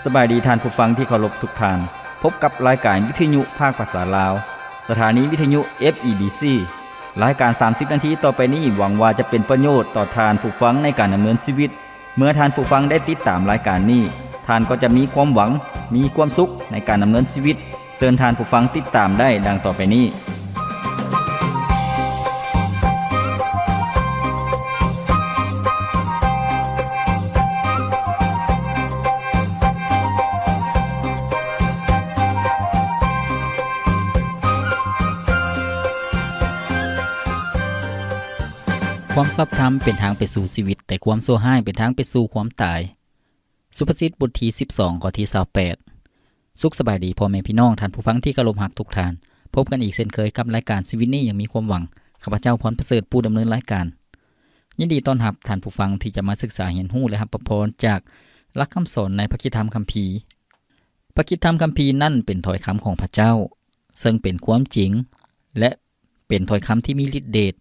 ສະບາຍດີທ່ານຜູ້ຟັງທີ່ເຄົາລົບທຸກທ່ານ. ພົບກັບລາຍການວິທະຍຸພາກພາສາລາວ, ສະຖານີວິທະຍຸ ເອັຟ ອີ ບີ ຊີ. ລາຍການສາມສິບນາທີຕໍ່ໄປນີ້ ຫວັງວ່າຈະເປັນປະໂຫຍດຕໍ່ທ່ານຜູ້ຟັງໃນການດຳເນີນຊີວິດ. ເມື່ອທ່ານຜູ້ຟັງໄດ້ຕິດຕາມລາຍການນີ້, ທ່ານກໍຈະມີຄວາມຫວັງ, ມີຄວາມສຸກໃນການດຳເນີນຊີວິດ. ເຊີນທ່ານຜູ້ຟັງຕິດຕາມໄດ້ດັ່ງຕໍ່ໄປນີ້. ຄວາມຊອບທຳເປັນທາງໄປສູ່ຊີວິດ, ແຕ່ຄວາມຊົ່ວຮ້າຍເປັນທາງໄປສູ່ຄວາມຕາຍ. ສຸພາສິດບົດທີສິບສອງ ຂໍ້ທີຊາວແປດ. ສຸກສະບາຍດີພໍ່ແມ່ພີ່ນ້ອງທ່ານຜູ້ຟັງທີ່ເຄົາລົບຮັກທຸກທ່ານ. ພົບກັນອີກເຊັ່ນເຄີຍກັບລາຍການຊີວິດນີ້ຍັງມີຄວາມຫວັງ. ຂ້າພະເຈົ້າ ພອນປະເສີດ ຜູ້ດຳເນີນລາຍການ. ຍິນດີຕ້ອນຮັບທ່ານຜູ້ຟັງທີ່ຈະມາສຶກສາຮຽນຮູ້ ແລະ ຮັບພະພອນຈາກຫຼັກຄຳສອນໃນພະຄຣິດທຳຄຳພີ. ພະຄຣິດທຳຄຳພີນັ້ນເປັນຖ້ອຍຄຳຂອງພະເຈົ້າ, ເຊິ່ງເປັນຄວາມຈິງ ແລະ ເປັນຖ້ອຍຄຳທີ່ມີລິດເດດ.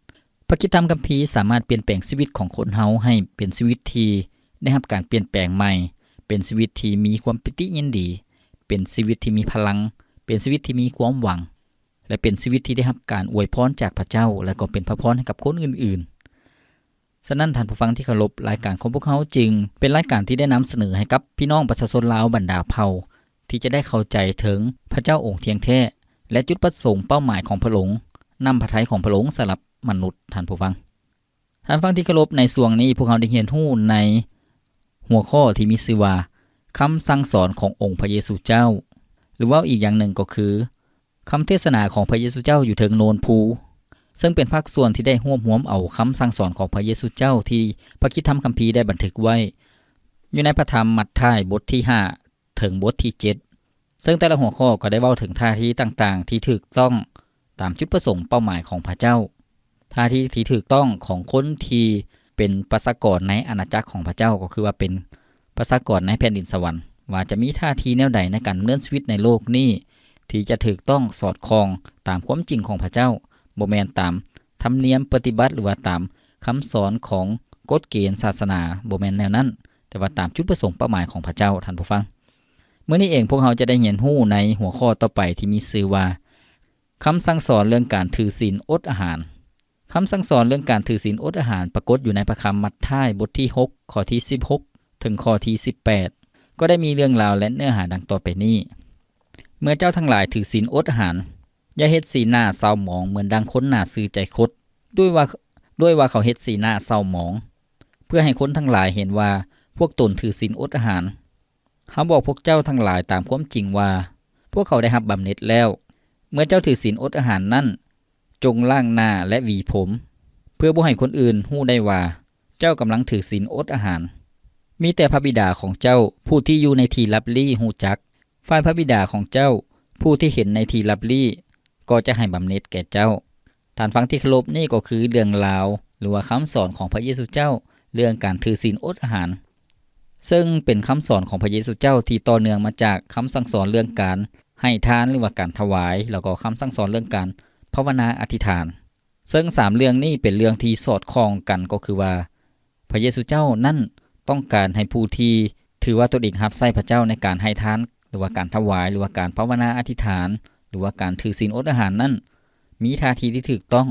ພະຄຣິດທຳຄຳພີສາມາດປ່ຽນແປງຊີວິດຂອງຄົນເຮົາໃຫ້ເປັນຊີວິດທີ່ໄດ້ຮັບການປ່ຽນແປງໃໝ່, ເປັນຊີວິດທີ່ມີຄວາມປີຕິຍິນດີ, ເປັນຊີວິດທີ່ມີພະລັງ, ເປັນຊີວິດທີ່ມີຄວາມຫວັງ ແລະ ເປັນຊີວິດທີ່ໄດ້ຮັບການອວຍພອນຈາກພະເຈົ້າ ແລະ ກໍເປັນພະພອນໃຫ້ກັບຄົນອື່ນໆ. ສະນັ້ນທ່ານຜູ້ຟັງທີ່ເຄົາລົບ, ລາຍການຂອງພວກເຮົາຈຶ່ງເປັນລາຍການທີ່ໄດ້ນຳສະເໜີໃຫ້ກັບພີ່ນ້ອງປະຊາຊົນລາວບັນດາເຜົ່າ ທີ່ຈະໄດ້ເຂົ້າໃຈເຖິງພະເຈົ້າອົງທ່ຽງແທ້ ແລະ ຈຸດປະສົງເປົ້າໝາຍຂອງພະອົງ, ນ້ຳພະໄທຂອງພະອົງສຳລັບມະນຸດ. ທ່ານຜູ້ຟັງ, ທ່ານຟັງທີ່ເຄົາລົບ, ໃນຊ່ວງນີ້ພວກເຮົາໄດ້ຮຽນຮູ້ໃນຫົວຂໍ້ທີ່ມີຊື່ວ່າ ຄຳສັ່ງສອນຂອງອົງພະເຢຊູເຈົ້າ ຫຼື ເວົ້າອີກຢ່າງໜຶ່ງກໍຄື ຄຳເທດສະໜາຂອງພະເຢຊູເຈົ້າຢູ່ເທິງໂນນພູ, ເຊິ່ງເປັນພາກສ່ວນທີ່ໄດ້ຮວບຮວມເອົາຄຳສັ່ງສອນຂອງພະເຢຊູເຈົ້າທີ່ພະຄຣິດທຳຄຳພີໄດ້ບັນທຶກໄວ້ ຢູ່ໃນພະທຳມັດທາຍບົດທີຫ້າ ເຖິງບົດທີເຈັດ, ເຊິ່ງແຕ່ລະຫົວຂໍ້ກໍໄດ້ເວົ້າເຖິງທ່າທີຕ່າງໆທີ່ຖືກຕ້ອງຕາມຈຸດປະສົງເປົ້າໝາຍຂອງພະເຈົ້າ. ທ່າທີທີ່ຖືກຕ້ອງຂອງຄົນທີ່ເປັນປະຊາກອນໃນອານາຈັກຂອງພະເຈົ້າ, ກໍຄືວ່າເປັນປະຊາກອນໃນແຜ່ນດິນສະຫວັນ, ວ່າຈະມີທ່າທີແນວໃດໃນການດຳເນີນຊີວິດໃນໂລກນີ້ ທີ່ຈະຖືກຕ້ອງສອດຄ່ອງຕາມຄວາມຈິງຂອງພະເຈົ້າ, ບໍ່ແມ່ນຕາມທຳນຽມປະຕິບັດ ຫຼືວ່າຕາມຄຳສອນຂອງກົດເກນສາສະໜາ, ບໍ່ແມ່ນແນວນັ້ນ, ແຕ່ວ່າຕາມຈຸດປະສົງເປົ້າໝາຍຂອງພະເຈົ້າ. ທ່ານຜູ້ຟັງ, ມື້ນີ້ເອງພວກເຮົາຈະໄດ້ຮຽນຮູ້ໃນຫົວຂໍ້ຕໍ່ໄປທີ່ມີຊື່ວ່າ ຄຳສັ່ງສອນເລື່ອງການຖືສິນອົດອາຫານ. ຄຳສັ່ງສອນເລື່ອງການຖືສິນອົດອາຫານປາກົດຢູ່ໃນພະຄຳມັດທາຍບົດທີຫົກ ຂໍ້ທີສິບຫົກ ເຖິງຂໍ້ທີສິບແປດ, ກໍໄດ້ມີເລື່ອງລາວ ແລະ ເນື້ອຫາດັ່ງຕໍ່ໄປນີ້: ເມື່ອເຈົ້າທັງຫຼາຍຖືສິນອົດອາຫານ, ຢ່າເຮັດສີໜ້າເສົ້າໝອງເໝືອນດັ່ງຄົນໜ້າຊື່ໃຈຄົດ, ດ້ວຍວ່າ, ດ້ວຍວ່າເຂົາເຮັດສີໜ້າເສົ້າໝອງ ເພື່ອໃຫ້ຄົນທັງຫຼາຍເຫັນວ່າພວກຕົນຖືສິນອົດອາຫານ. ເຮົາບອກພວກເຈົ້າທັງຫຼາຍຕາມຄວາມຈິງວ່າ ພວກເຂົາໄດ້ຮັບບຳເໜັດແລ້ວ. ເມື່ອເຈົ້າຖືສິນອົດອາຫານນັ້ນ, ຈົ່ງລ້າງໜ້າ ແລະ ຫວີຜົມ, ເພື່ອບໍ່ໃຫ້ຄົນອື່ນຮູ້ໄດ້ວ່າເຈົ້າກຳລັງຖືສິນອົດອາຫານ. ມີແຕ່ພະບິດາຂອງເຈົ້າຜູ້ທີ່ຢູ່ໃນທີ່ລັບລີ້ຮູ້ຈັກ. ຝ່າຍພະບິດາຂອງເຈົ້າຜູ້ທີ່ເຫັນໃນທີ່ລັບລີ້ ກໍຈະໃຫ້ບຳເໜັດແກ່ເຈົ້າ. ທ່ານຟັງທີ່ເຄົາລົບ, ນີ້ກໍຄືເລື່ອງລາວ ຫຼືວ່າຄຳສອນຂອງພະເຢຊູເຈົ້າເລື່ອງການຖືສິນອົດອາຫານ, ເຊິ່ງເປັນຄຳສອນຂອງພະເຢຊູເຈົ້າທີ່ຕໍ່ເນື່ອງມາຈາກຄຳສັ່ງສອນເລື່ອງການໃຫ້ທານ ຫຼືວ່າການຖວາຍ, ແລ້ວກໍຄຳສັ່ງສອນເລື່ອງການພາວະນາອະທິຖານ. ເຊິ່ງສາມເລື່ອງນີ້ເປັນເລື່ອງທີ່ສອດຄ່ອງກັນ, ກໍຄືວ່າ ພະເຢຊູເຈົ້ານັ້ນຕ້ອງການໃຫ້ຜູ້ທີ່ຖືວ່າຕົນເອງຮັບໃຊ້ພະເຈົ້າໃນການໃຫ້ທານ ຫຼືວ່າການຖວາຍ ຫຼືວ່າການພາວະນາອະທິຖານ ຫຼືວ່າການຖືສິນອົດອາຫານນັ້ນ ມີທ່າທີທີ່ຖືກຕ້ອງ,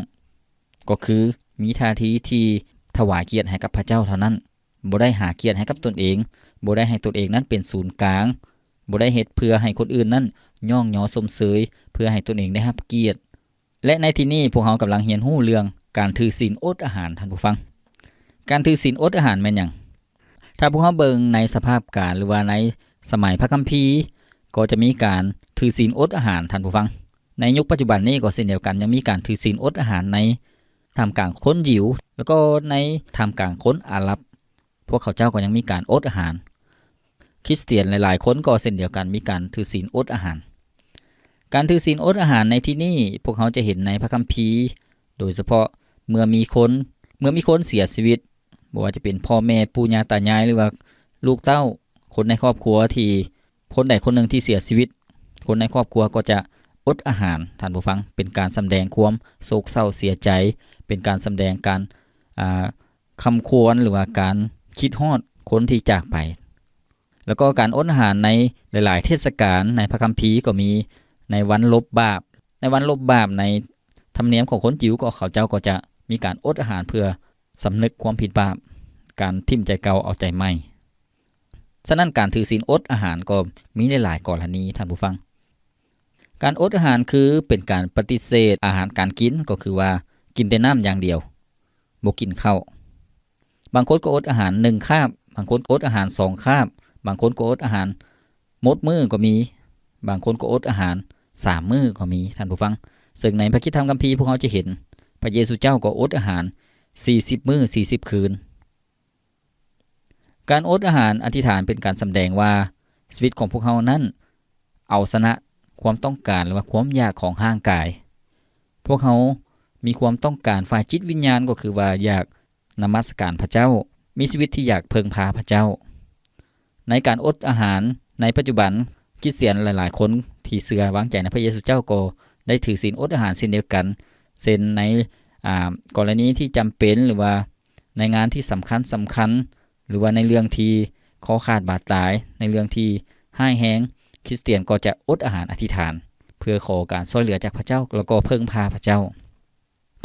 ກໍຄືມີທ່າທີທີ່ຖວາຍກຽດໃຫ້ກັບພະເຈົ້າເທົ່ານັ້ນ, ບໍ່ໄດ້ຫາກຽດໃຫ້ກັບຕົນເອງ, ບໍ່ໄດ້ໃຫ້ຕົນເອງນັ້ນເປັນສູນກາງ, ບໍ່ໄດ້ເຮັດເພື່ອໃຫ້ຄົນອື່ນນັ້ນຍ້ອງຍໍຊົມເຊີຍ, ເພື່ອໃຫ້ຕົນເອງໄດ້ຮັບກຽດ. ແລະ ໃນທີ່ນີ້ພວກເຮົາກຳລັງຮຽນຮູ້ເລື່ອງການຖືສິນອົດອາຫານ, ທ່ານຜູ້ຟັງ. ການຖືສິນອົດອາຫານແມ່ນຫຍັງ? ຖ້າພວກເຮົາເບິ່ງໃນສະພາບການ ຫຼືວ່າໃນສະໄໝພະຄຳພີ ກໍຈະມີການຖືສິນອົດອາຫານ, ທ່ານຜູ້ຟັງ. ໃນຍຸກປັດຈຸບັນນີ້ກໍເຊັ່ນດຽວກັນ, ຍັງມີການຖືສິນອົດອາຫານໃນທ່າມກາງຄົນຢິວ ແລ້ວກໍໃນທ່າມກາງຄົນອາຣັບ. ພວກເຂົາເຈົ້າກໍຍັງມີການອົດອາຫານ. ຄຣິສຕຽນຫຼາຍໆຄົນກໍເຊັ່ນດຽວກັນ ມີການຖືສິນອົດອາຫານ. ການຖືສິນອົດອາຫານໃນທີ່ນີ້ ພວກເຮົາຈະເຫັນໃນພະຄຳພີ, ໂດຍສະເພາະເມື່ອມີຄົນ, ເມື່ອມີຄົນເສຍຊີວິດ, ບໍ່ວ່າຈະເປັນພໍ່ແມ່, ປູ່ຍ່າຕາຍາຍ ຫຼືວ່າລູກເຕົ້າ, ຄົນໃນຄອບຄົວທີ່, ຄົນໃດຄົນໜຶ່ງທີ່ເສຍຊີວິດ, ຄົນໃນຄອບຄົວກໍຈະອົດອາຫານ, ທ່ານຜູ້ຟັງ, ເປັນການສຳແດງຄວາມໂສກເສົ້າເສຍໃຈ, ເປັນການສຳແດງການ, ອ່າ, ຄຳຄວນ ຫຼືວ່າການຄິດຮອດຄົນທີ່ຈາກໄປ. ແລ້ວກໍການອົດອາຫານໃນຫຼາຍໆເທດສະການໃນພະຄຳພີກໍມີ ໃນວັນລົບບາບ ໃນວັນລົບບາບ ໃນທຳນຽມຂອງຄົນຢິວ ກໍເຂົາເຈົ້າກໍຈະມີການອົດອາຫານເພື່ອສຳນຶກຄວາມຜິດບາບ, ການຖິ້ມໃຈເກົ່າເອົາໃຈໃໝ່. ສະນັ້ນ ການຖືສິນອົດອາຫານກໍມີຫຼາຍໆກໍລະນີ, ທ່ານຜູ້ຟັງ. ການອົດອາຫານຄືເປັນການປະຕິເສດອາຫານການກິນ, ກໍຄືວ່າກິນແຕ່ນ້ຳຢ່າງດຽວ, ບໍ່ກິນເຂົ້າ. ບາງຄົນກໍອົດອາຫານໜຶ່ງຄາບ, ບາງຄົນກໍອົດອາຫານສອງຄາບ, ບາງຄົນກໍອົດອາຫານໝົດມື້ກໍມີ, ບາງຄົນກໍອົດອາຫານສາມມື້ກໍມີ, ທ່ານຜູ້ຟັງ. ເຊິ່ງໃນພະຄຣິສຕະທຳຄຳພີ ພວກເຮົາຈະເຫັນພະເຢຊູເຈົ້າກໍອົດອາຫານສີ່ສິບມື້ສີ່ສິບຄືນ. ການອົດອາຫານອະທິຖານເປັນການສຳແດງວ່າຊີວິດຂອງພວກເຮົານັ້ນເອົາຊະນະຄວາມຕ້ອງການ ຫຼືວ່າຄວາມຢາກຂອງຮ່າງກາຍ. ພວກເຮົາມີຄວາມຕ້ອງການຝ່າຍຈິດວິນຍານ ກໍຄືວ່າຢາກນະມັດສະການພະເຈົ້າ, ມີຊີວິດທີ່ຢາກເພິ່ງພາພະເຈົ້າ. ໃນການອົດອາຫານໃນປັດຈຸບັນ, ຄຣິສຕຽນຫຼາຍໆຄົນທີ່ເຊື່ອວາງໃຈໃນພະເຢຊູເຈົ້າກໍໄດ້ຖືສິນອົດອາຫານເຊັ່ນດຽວກັນ, ເຊັ່ນໃນ ອາ ກໍລະນີທີ່ຈຳເປັນ ຫຼືວ່າ ໃນງານທີ່ສຳຄັນໆ ຫຼືວ່າໃນເລື່ອງທີ່ຄໍຂາດບາດຕາຍ, ໃນເລື່ອງທີ່ຮ້າຍແຮງ, ຄຣິສຕຽນກໍຈະອົດອາຫານອະທິຖານ ເພື່ອຂໍການຊ່ວຍເຫຼືອຈາກພະເຈົ້າ ແລ້ວກໍເພິ່ງພາພະເຈົ້າ.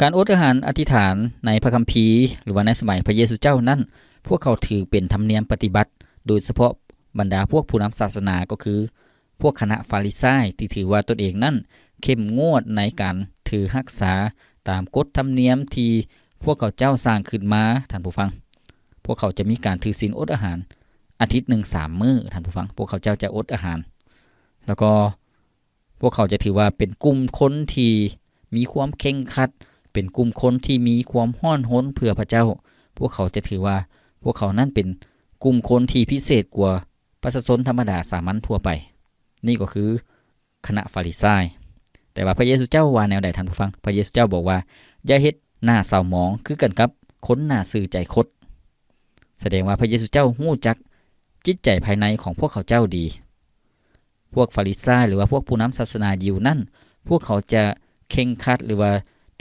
ການອົດອາຫານອະທິຖານໃນພະຄຳພີ ຫຼືວ່າໃນສະໄໝພະເຢຊູເຈົ້ານັ້ນ, ພວກເຂົາຖືເປັນທຳນຽມປະຕິບັດ, ໂດຍສະເພາະບັນດາພວກຜູ້ນຳສາສະໜາ ກໍຄື ພວກຄະນະຟາຣິຊາຍທີ່ຖືວ່າຕົນເອງນັ້ນເຂັ້ມງວດໃນການຖືຮັກສາຕາມກົດທຳນຽມທີ່ພວກເຂົາເຈົ້າສ້າງຂຶ້ນມາ, ທ່ານຜູ້ຟັງ. ພວກເຂົາຈະມີການຖືສິນອົດອາຫານອາທິດໜຶ່ງສາມມື້, ທ່ານຜູ້ຟັງ. ພວກເຂົາເຈົ້າຈະອົດອາຫານ, ແລ້ວກໍພວກເຂົາຈະຖືວ່າເປັນກຸ່ມຄົນທີ່ມີຄວາມເຄັ່ງຄັດ, ເປັນກຸ່ມຄົນທີ່ມີຄວາມຮ້ອນຮົນເພື່ອພະເຈົ້າ. ພວກເຂົາຈະຖືວ່າພວກເຂົານັ້ນເປັນກຸ່ມຄົນທີ່ພິເສດກວ່າ ປະຊາຊົນທຳມະດາສາມັນທົ່ວໄປ. ນີ້ກໍຄືຄະນະຟາຣິຊາຍ. ແຕ່ວ່າພະເຢຊູເຈົ້າວ່າແນວໃດ, ທ່ານຜູ້ຟັງ? ພະເຢຊູເຈົ້າບອກວ່າ, ຢ່າເຮັດໜ້າເສົ້າໝອງຄືກັນກັບຄົນໜ້າຊື່ໃຈຄົດ. ສະແດງວ່າພະເຢຊູເຈົ້າຮູ້ຈັກຈິດໃຈພາຍໃນຂອງພວກເຂົາເຈົ້າດີ. ພວກຟາຣິຊາຍ ຫຼືວ່າພວກຜູ້ນຳສາສະໜາຢິວນັ້ນ, ພວກເຂົາຈະເຄັ່ງຄັດ ຫຼືວ່າ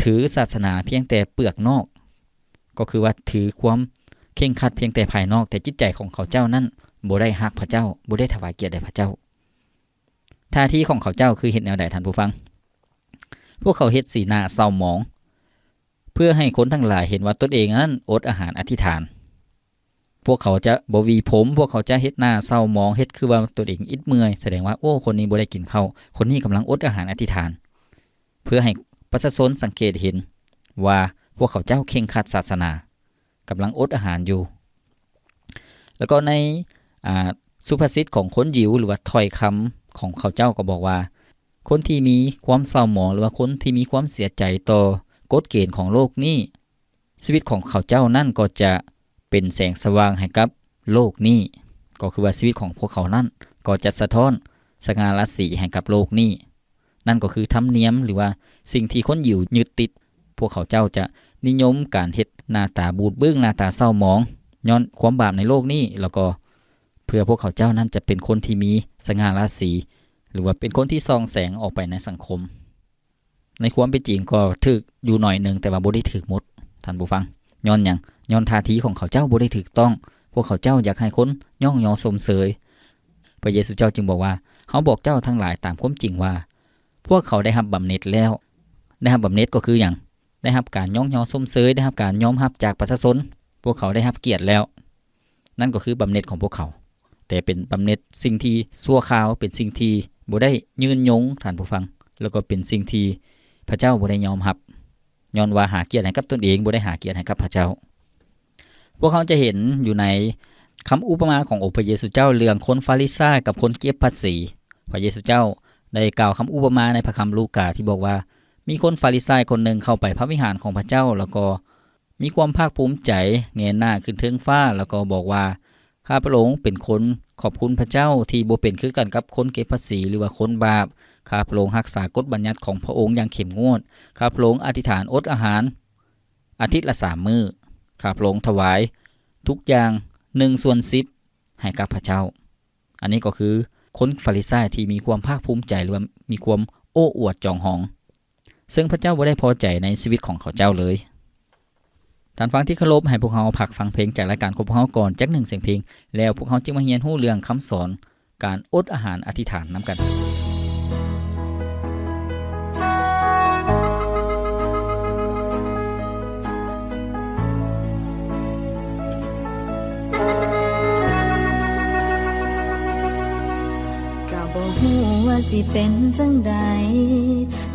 ຖືສາສະໜາພຽງແຕ່ເປືອກນອກ, ກໍຄືວ່າຖືຄວາມເຄັ່ງຄັດພຽງແຕ່ພາຍນອກ, ແຕ່ຈິດໃຈຂອງເຂົາເຈົ້ານັ້ນບໍ່ໄດ້ຮັກພະເຈົ້າ, ບໍ່ໄດ້ຖວາຍກຽດແດ່ພະເຈົ້າ. ທ່າທີຂອງເຂົາເຈົ້າຄືເຮັດແນວໃດ, ທ່ານຜູ້ຟັງ? ພວກເຂົາເຮັດສີໜ້າເສົ້າໝອງ ເພື່ອໃຫ້ຄົນທັງຫຼາຍເຫັນວ່າຕົນເອງນັ້ນອົດອາຫານອະທິຖານ. ພວກເຂົາຈະບໍ່ຫວີຜົມ, ພວກເຂົາຈະເຮັດໜ້າເສົ້າໝອງ, ເຮັດຄືວ່າຕົນເອງອິດເມື່ອຍ, ສະແດງວ່າ, ໂອ້, ຄົນນີ້ບໍ່ໄດ້ກິນເຂົ້າ, ຄົນນີ້ກຳລັງອົດອາຫານອະທິຖານ. ເພື່ອໃຫ້ປະຊາຊົນສັງເກດເຫັນວ່າພວກເຂົາເຈົ້າເຄັ່ງຄັດສາສະໜາ, ກຳລັງອົດອາຫານຢູ່. ແລ້ວກໍໃນ, ອາ, ສຸພາສິດຂອງຄົນຢິວ ຫຼືວ່າຖ້ອຍຄຳຂອງເຂົາເຈົ້າກໍບອກວ່າ, ຄົນທີ່ມີຄວາມເສົ້າໝອງ ຫຼືວ່າຄົນທີ່ມີຄວາມເສຍໃຈຕໍ່ກົດເກນຂອງໂລກນີ້, ຊີວິດຂອງເຂົາເຈົ້ານັ້ນກໍຈະເປັນແສງສະຫວ່າງໃຫ້ກັບໂລກນີ້, ກໍຄືວ່າຊີວິດຂອງພວກເຂົານັ້ນກໍຈະສະທ້ອນສະຫງ່າລາສີໃຫ້ກັບໂລກນີ້. ນັ້ນກໍຄືທຳນຽມ ຫຼືວ່າສິ່ງທີ່ຄົນຢິວຍຶດຕິດ. ພວກເຂົາເຈົ້າຈະນິຍົມການເຮັດໜ້າຕາບູດບຶ້ງ, ໜ້າຕາເສົ້າໝອງ, ຍ້ອນຄວາມບາບໃນໂລກນີ້, ແລ້ວກໍເພື່ອພວກເຂົາເຈົ້ານັ້ນຈະເປັນຄົນທີ່ມີສະຫງ່າລາສີ, ຫຼືວ່າເປັນຄົນທີ່ສ່ອງແສງອອກໄປໃນສັງຄົມ. ໃນຄວາມເປັນຈິງກໍຖືກຢູ່ໜ້ອຍໜຶ່ງ, ແຕ່ວ່າບໍ່ໄດ້ຖືກໝົດ, ທ່ານຜູ້ຟັງ. ຍ້ອນຫຍັງ? ຍ້ອນທ່າທີຂອງເຂົາເຈົ້າບໍ່ໄດ້ຖືກຕ້ອງ. ພວກເຂົາເຈົ້າຢາກໃຫ້ຄົນຍ້ອງຍໍຊົມເຊີຍ. ພະເຢຊູເຈົ້າຈຶ່ງບອກວ່າ, ເຮົາບອກເຈົ້າທັງຫຼາຍຕາມຄວາມຈິງວ່າ, ພວກເຂົາໄດ້ຮັບບຳເໜັດແລ້ວ. ໄດ້ຮັບບຳເໜັດກໍຄືຫຍັງ? ໄດ້ຮັບການຍ້ອງຍໍຊົມເຊີຍ, ໄດ້ຮັບການຍອມຮັບຈາກປະຊາຊົນ. ພວກເຂົາໄດ້ຮັບກຽດແລ້ວ. ນັ້ນກໍຄືບຳເໜັດຂອງພວກເຂົາ, ແຕ່ເປັນບຳເໜັດສິ່ງທີ່ຊົ່ວຄາວ, ເປັນສິ່ງທີ່ບໍ່ໄດ້ຍືນຍົງ, ທ່ານຜູ້ຟັງ, ແລ້ວກໍເປັນສິ່ງທີ່ພະເຈົ້າບໍ່ໄດ້ຍອມຮັບ, ຍ້ອນວ່າຫາກຽດໃຫ້ກັບຕົນເອງ, ບໍ່ໄດ້ຫາກຽດໃຫ້ກັບພະເຈົ້າ. ພວກເຮົາຈະເຫັນຢູ່ໃນຄຳອຸປະມາຂອງອົງພະເຢຊູເຈົ້າເລື່ອງຄົນຟາຣິຊາຍກັບຄົນເກັບພາສີ. ພະເຢຊູເຈົ້າໄດ້ກ່າວຄຳອຸປະມາໃນພະຄຳລູກາທີ່ບອກວ່າ, ມີຄົນຟາຣິຊາຍຄົນໜຶ່ງເຂົ້າໄປພະວິຫານຂອງພະເຈົ້າ, ແລ້ວກໍ ມີຄວາມພາກພູມໃຈ, ແງນໜ້າຂຶ້ນເທິງຟ້າ ແລ້ວກໍບອກວ່າ, ຂ້າພະອົງເປັນຄົນຂອບຄຸນພະເຈົ້າທີ່ບໍ່ເປັນຄືກັນກັບຄົນເກັບພາສີ ຫຼືວ່າຄົນບາບ. ຂ້າພະອົງຮັກສາກົດບັນຍັດຂອງພະອົງຢ່າງເຂັ້ມງວດ. ຂ້າພະອົງອະທິຖານອົດອາຫານອາທິດລະສາມມື້. ຂ້າພະອົງຖວາຍທຸກຢ່າງໜຶ່ງສ່ວນສິບໃຫ້ກັບພະເຈົ້າ. ອັນນີ້ກໍຄືຄົນຟາຣິຊາຍທີ່ມີຄວາມພາກພູມໃຈ ຫຼືວ່າມີຄວາມໂອ້ອວດຈອງຫອງ. ເຊິ່ງພະເຈົ້າບໍ່ໄດ້ພໍໃຈໃນຊີວິດຂອງເຂົາເຈົ້າເລີຍ. ທ່ານຟັງທີ່ເຄົາລົບ, ໃຫ້ພວກເຮົາພັກຟັງເພງຈາກລາຍການຂອງພວກເຮົາກ່ອນຈັກໜຶ່ງສຽງເພງ, ແລ້ວພວກເຮົາຈຶ່ງມາຮຽນຮູ້ເລື່ອງຄຳສອນການອົດອາຫານອະທິຖານນຳກັນ. ກໍບໍ່ຮູ້ວ່າຊິເປັນຈັ່ງໃດ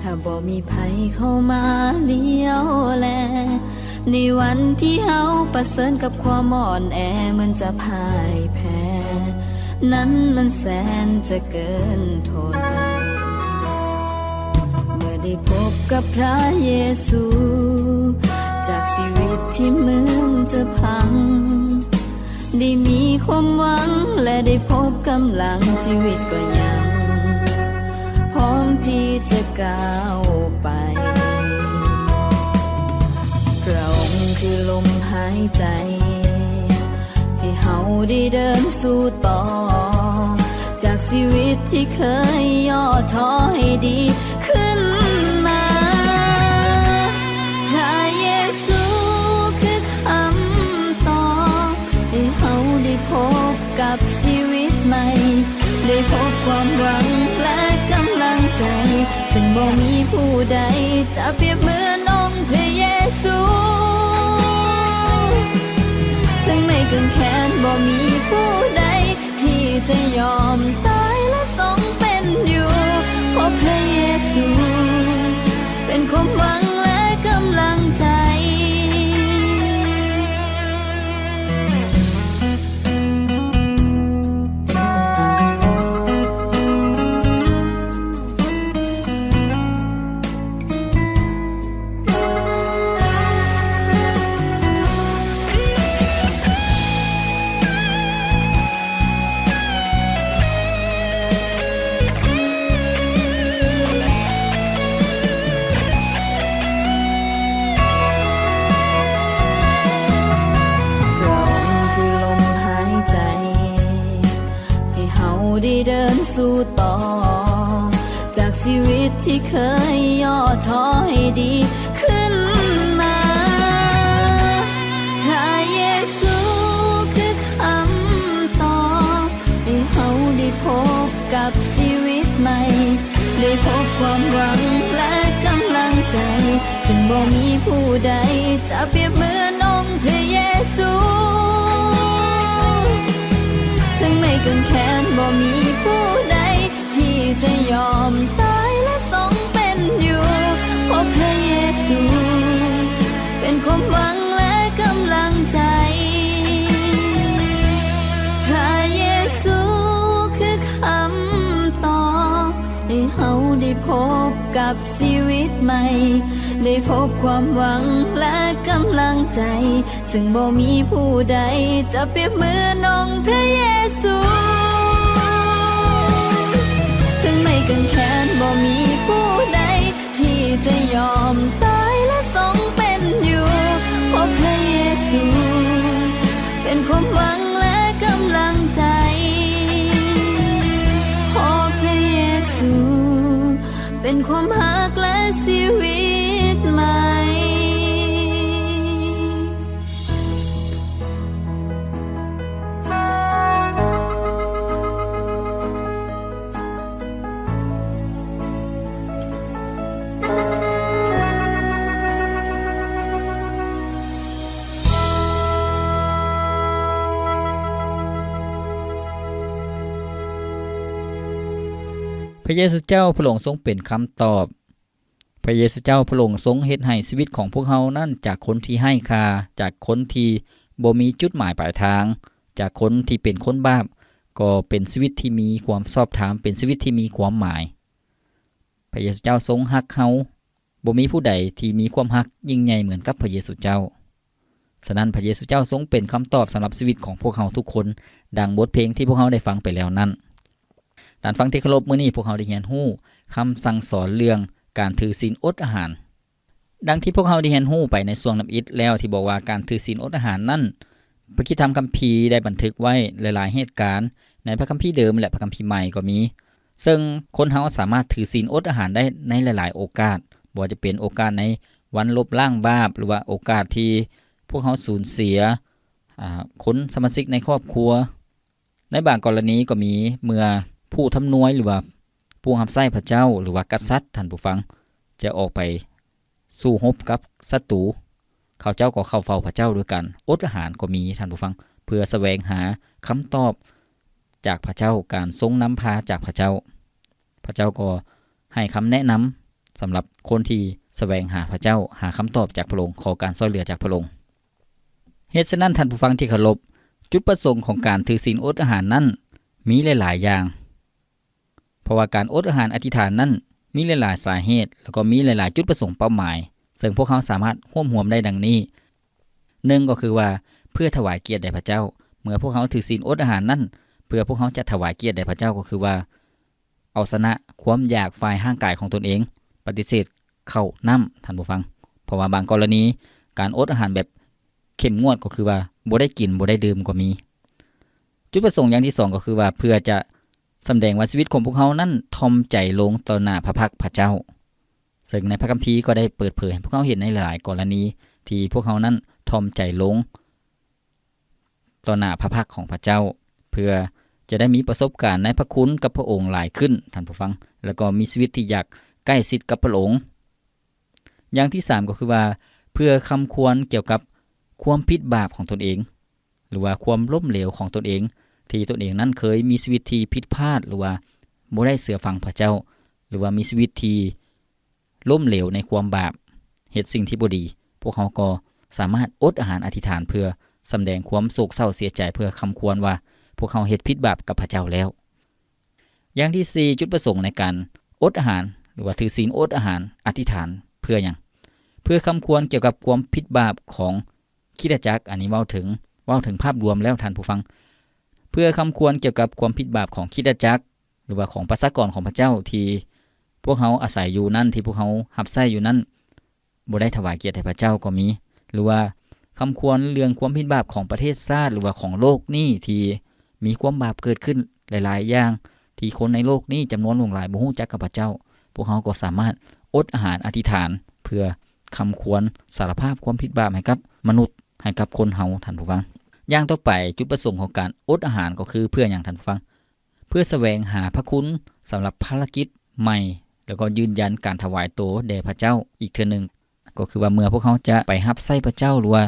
ຖ້າບໍ່ມີໃຜເຂົ້າມາລ້ຽວແລ. ໃນວັນທີ່ເຮົາປະເຊີນກັບຄວາມອ່ອນແອ ເໝືອນຈະພ່າຍແພ້ ນັ້ນມັນແສນຈະເກີນທົນ. ເມື່ອໄດ້ພົບກັບພະເຢຊູ ຈາກຊີວິດທີ່ເໝືອນຈະພັງ ໄດ້ມີຄວາມຫວັງ ແລະ ໄດ້ພົບກຳລັງ, ຊີວິດກໍຍັງພ້ອມທີ່ຈະກ້າວໄປ. ພະອົງຄືລົມຫາຍໃຈ ໃຫ້ເຮົາໄດ້ເດີນສູ້ຕໍ່ ຈາກຊີວິດທີ່ເຄີຍຫຍໍ້ທໍ້ໃຫ້ດີຂຶ້ນມາ. ພະເຢຊູຄືຄຳຕອບ ໃຫ້ເຮົາໄດ້ພົບກັບຊີວິດໃໝ່, ໄດ້ພົບຄວາມຫວັງ ແລະ ກຳລັງໃຈ ເຊິ່ງບໍ່ມີຜູ້ໃດຈະປຽບເໝືອນອົງພະເຢຊູ. ເຖິງໄມ້ກາງແຂນ ບໍ່ມີຜູ້ໃດທີ່ຈະຍອມຕາຍ ແລະ ຊົງເປັນຢູ່ ເພາະພະເຢຊູ ເປັນຄວາມຫວັງ ແລະ ກຳລັງໃຈ. ພະອົງຄືລົມຫາຍໃຈ ໃຫ້ເຮົາໄດ້ເດີນສູ້ຕໍ່ ຈາກຊີວິດທີ່ເຄີຍຫຍໍ້ທໍ້ໃຫ້ດີຂຶ້ນມາ. ພະເຢຊູຄືຄຳຕອບ ໃຫ້ເຮົາໄດ້ພົບກັບຊີວິດໃໝ່, ໄດ້ພົບຄວາມຫວັງ ແລະ ກຳລັງໃຈ ເຊິ່ງບໍ່ມີຜູ້ໃດຈະປຽບເໝືອນອົງພະເຢຊູ. ເຖິງໄມ້ກາງແຂນ ບໍ່ມີຜູ້ໃດທີ່ຈະຍອມຕາຍ ແລະ ຊົງເປັນຢູ່ ເພາະພະເຢຊູ ເປັນຄວາມຫວັງ ແລະ ກຳລັງໃຈ. ພະເຢຊູຄືຄຳຕອບ ໃຫ້ເຮົາໄດ້ພົບກັບຊີວິດໃໝ່, ໄດ້ພົບຄວາມຫວັງ ແລະ ກຳລັງໃຈ ເຊິ່ງບໍ່ມີຜູ້ໃດຈະປຽບເໝືອນອົງພະເຢຊູ. ເຖິງໄມ້ກາງແຂນ ບໍ່ມີຜູ້ໃດທີ່ຈະຍອມຕາຍ ແລະ ຊົງເປັນຢູ່ ເພາະພະເຢຊູ ເປັນຄວາມຫວັງ ແລະ ກຳລັງໃຈ. ເພາະພະເຢຊູ ເປັນຄວາມຮັກ ແລະ ຊີວິດໃໝ່. ພະເຢຊູເຈົ້າ ພະອົງຊົງເປັນຄຳຕອບ. ພະເຢຊູເຈົ້າ ພະອົງຊົງເຮັດໃຫ້ຊີວິດຂອງພວກເຮົານັ້ນ ຈາກຄົນທີ່ໄຮ້ຄ່າ, ຈາກຄົນທີ່ບໍ່ມີຈຸດໝາຍປາຍທາງ, ຈາກຄົນທີ່ເປັນຄົນບາບ, ກໍເປັນຊີວິດທີ່ມີຄວາມຊອບທຳ, ເປັນຊີວິດທີ່ມີຄວາມໝາຍ. ພະເຢຊູເຈົ້າຊົງຮັກເຮົາ, ບໍ່ມີຜູ້ໃດທີ່ມີຄວາມຮັກຍິ່ງໃຫຍ່ເໝືອນກັບພະເຢຊູເຈົ້າ. ສະນັ້ນ ພະເຢຊູເຈົ້າຊົງເປັນຄຳຕອບສຳລັບຊີວິດຂອງພວກເຮົາທຸກຄົນ, ດັ່ງບົດເພງທີ່ພວກເຮົາໄດ້ຟັງໄປແລ້ວນັ້ນ. ທ່ານຟັງທີ່ເຄົາລົບ, ມື້ນີ້ພວກເຮົາໄດ້ຮຽນຮູ້ຄຳສັ່ງສອນເລື່ອງການຖືສິນອົດອາຫານ. ດັ່ງທີ່ພວກເຮົາໄດ້ຮຽນຮູ້ໄປໃນຊ່ວງທຳອິດແລ້ວ ທີ່ບອກວ່າການຖືສິນອົດອາຫານນັ້ນ ພະຄຣິສຕະທຳຄຳພີໄດ້ບັນທຶກໄວ້ຫຼາຍໆເຫດການ, ໃນພະຄຳພີເດີມ ແລະ ພະຄຳພີໃໝ່ກໍມີ. ເຊິ່ງຄົນເຮົາສາມາດຖືສິນອົດອາຫານໄດ້ໃນຫຼາຍໆໂອກາດ, ບໍ່ວ່າຈະເປັນໂອກາດໃນວັນລົບລ້າງບາບ ຫຼືວ່າໂອກາດທີ່ ວກເຮົາສູນເສຍ ອາ ຄົນສະມາຊິກໃນຄອບຄົວ. ໃນບາງກໍລະນີກໍມີ ເມື່ອຜູ້ທຳນວຍ ຫຼືວ່າຜູ້ຮັບໃຊ້ພະເຈົ້າ ຫຼືວ່າກະສັດ ທ່ານຜູ້ຟັງ ຈະອອກໄປສູ້ຮົບກັບສັດຕູ, ເຂົາເຈົ້າກໍເຂົ້າເຝົ້າພະເຈົ້າດ້ວຍການອົດອາຫານກໍມີ ທ່ານຜູ້ຟັງ, ເພື່ອສະແຫວງຫາຄຳຕອບຈາກພະເຈົ້າ, ການຊົງນຳພາຈາກພະເຈົ້າ. ພະເຈົ້າກໍໃຫ້ຄຳແນະນຳສຳລັບຄົນທີ່ສະແຫວງຫາພະເຈົ້າ, ຫາຄຳຕອບຈາກພະອົງ, ຂໍການຊ່ວຍເຫຼືອຈາກພະອົງ. ເຫດສະນັ້ນ, ທ່ານຜູ້ຟັງທີ່ເຄົາລົບ, ຈຸດປະສົງຂອງການຖືສິນອົດອາຫານນັ້ນມີຫຼາຍໆຢ່າງ, ເພາະວ່າການອົດອາຫານອະທິຖານນັ້ນມີຫຼາຍໆສາເຫດ ແລ້ວກໍມີຫຼາຍໆຈຸດປະສົງເປົ້າໝາຍ, ເຊິ່ງພວກເຮົາສາມາດຮວບຮວມໄດ້ດັ່ງນີ້. ໜຶ່ງກໍຄືວ່າ ເພື່ອຖວາຍກຽດແດ່ພະເຈົ້າ. ເມື່ອພວກເຮົາຖືສິນອົດອາຫານນັ້ນ, ເພື່ອພວກເຮົາຈະຖວາຍກຽດແດ່ພະເຈົ້າ ກໍຄືວ່າ ເອົາຊະນະຄວາມຢາກຝ່າຍຮ່າງກາຍຂອງຕົນເອງ, ປະຕິເສດເຂົ້າ, ນ້ຳ, ທ່ານຜູ້ຟັງ. ເພາະວ່າບາງກໍລະນີ ການອົດອາຫານແບບເຂັ້ມງວດ ກໍຄືວ່າບໍ່ໄດ້ກິນ, ບໍ່ໄດ້ດື່ມກໍມີ. ຈຸດປະສົງຢ່າງທີສອງ ກໍຄືວ່າ ເພື່ອຈະສຳແດງວ່າຊີວິດຂອງພວກເຮົານັ້ນຖ່ອມໃຈລົງຕໍ່ໜ້າພະພັກພະເຈົ້າ. ເຊິ່ງໃນພະຄຳພີກໍໄດ້ເປີດເຜີຍໃຫ້ພວກເຮົາເຫັນໃນຫຼາຍໆກໍລະນີ ທີ່ພວກເຮົານັ້ນຖ່ອມໃຈລົງຕໍ່ໜ້າພະພັກຂອງພະເຈົ້າ ເພື່ອຈະໄດ້ມີປະສົບການໃນພະຄຸນກັບພະອົງຫຼາຍຂຶ້ນ, ທ່ານຜູ້ຟັງ, ແລ້ວກໍມີຊີວິດທີ່ຢາກໃກ້ຊິດກັບພະອົງ. ຢ່າງທີສາມ ກໍຄືວ່າ ເພື່ອຄຳຄວນກ່ຽວກັບຄວາມຜິດບາບຂອງຕົນເອງ ຫຼືວ່າຄວາມລົ້ມເຫຼວຂອງຕົນເອງ ທີ່ຕົນເອງນັ້ນເຄີຍມີຊີວິດທີ່ຜິດພາດ ຫຼືວ່າບໍ່ໄດ້ເຊື່ອຟັງພະເຈົ້າ ຫຼືວ່າມີຊີວິດທີ່ລົ້ມເຫຼວໃນຄວາມບາບ, ເຮັດສິ່ງທີ່ບໍ່ດີ, ພວກເຮົາກໍສາມາດອົດອາຫານອະທິຖານເພື່ອສຳແດງຄວາມໂສກເສົ້າເສຍໃຈ, ເພື່ອຄຳຄວນວ່າພວກເຮົາເຮັດຜິດບາບກັບພະເຈົ້າແລ້ວ. ຢ່າງທີສີ່ ຈຸດປະສົງໃນການອົດອາຫານ ຫຼືວ່າຖືສິນອົດອາຫານອະທິຖານເພື່ອຫຍັງ? ເພື່ອຄຳຄວນກ່ຽວກັບຄວາມຜິດບາບຂອງຄຣິສຕະຈັກ, ອັນນີ້ເວົ້າເຖິງ, ເວົ້າເຖິງພາບລວມແລ້ວທ່ານຜູ້ຟັງ, ເພື່ອຄຳຄວນກ່ຽວກັບຄວາມຜິດບາບຂອງຄຣິສຕະຈັກ ຫຼືວ່າຂອງປະຊາກອນຂອງພະເຈົ້າທີ່ພວກເຮົາອາໄສຢູ່ນັ້ນ, ທີ່ພວກເຮົາຮັບໃຊ້ຢູ່ນັ້ນ ບໍ່ໄດ້ຖວາຍກຽດໃຫ້ພະເຈົ້າກໍມີ, ຫຼືວ່າຄຳຄວນເລື່ອງຄວາມຜິດບາບຂອງປະເທດຊາດ ຫຼືວ່າຂອງໂລກນີ້ທີ່ມີຄວາມບາບເກີດຂຶ້ນຫຼາຍໆຢ່າງ ທີ່ຄົນໃນໂລກນີ້ຈຳນວນຫຼວງຫຼາຍບໍ່ຮູ້ຈັກກັບພະເຈົ້າ, ພວກເຮົາກໍສາມາດອົດອາຫານອະທິຖານເພື່ອຄຳຄວນສາລະພາບຄວາມຜິດບາບໃຫ້ກັບມະນຸດ, ໃຫ້ກັບຄົນເຮົາ, ທ່ານຜູ້ຟັງ. ຢ່າງຕໍ່ໄປ, ຈຸດປະສົງຂອງການອົດອາຫານກໍຄືເພື່ອຫຍັງ, ທ່ານຜູ້ຟັງ? ເພື່ອສະແຫວງຫາພະຄຸນສຳລັບພາລະກິດໃໝ່ ແລ້ວກໍຢືນຢັນການຖວາຍໂຕແດ່ພະເຈົ້າອີກເທື່ອໜຶ່ງ, ກໍຄືວ່າເມື່ອພວກເຮົາຈະໄປຮັບໃຊ້ພະເຈົ້າ ຫຼືວ່າ